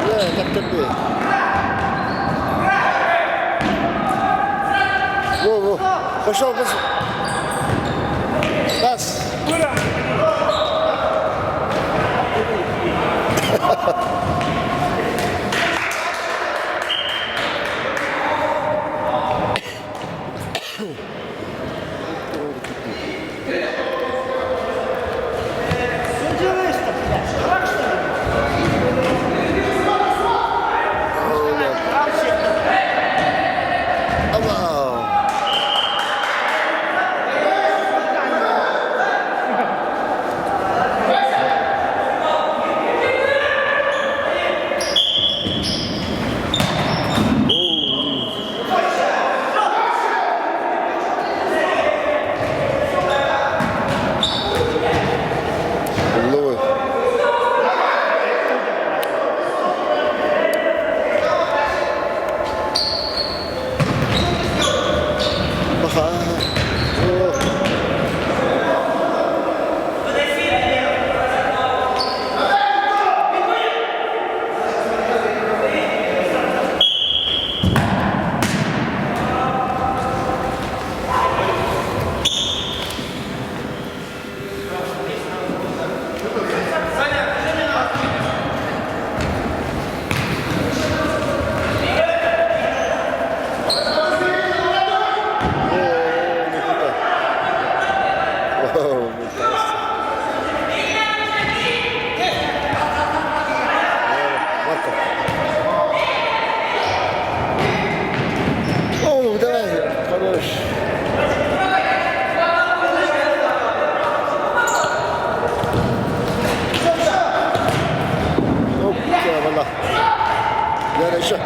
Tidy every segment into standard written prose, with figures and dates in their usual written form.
Э, таптырды. Во, во. Пошел, пошел. Пас. Что делаешь-то, блядь? Дурак, что ли? Опа. Лой. Баха. О. О, Никита. О, мне кажется. Марко. О, давай, хорош. Опа, вала. Я еще.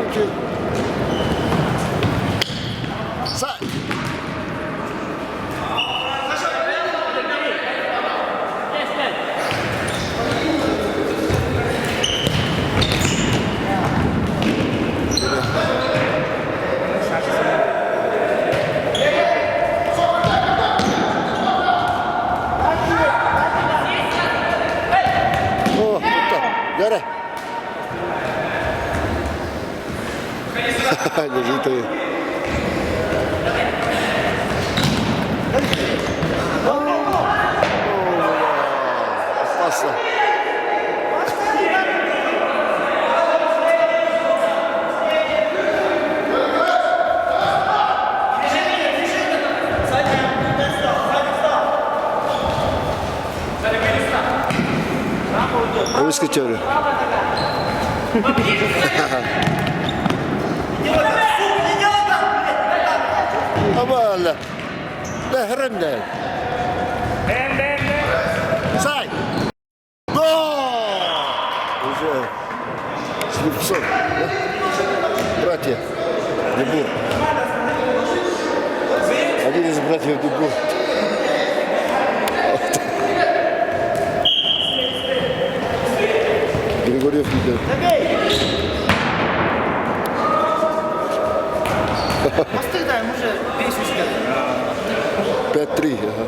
Окей. Сай. О, вот так. Яра. Держи. Опасно. Выскочили. Абала. Бэхрэннэ. Сай. Гол! Уже Слепцов, да? Братья Дебур. Один из братьев Дебур. Григорьев лидер. Мосты дай, уже песенка. 5-3. Ага.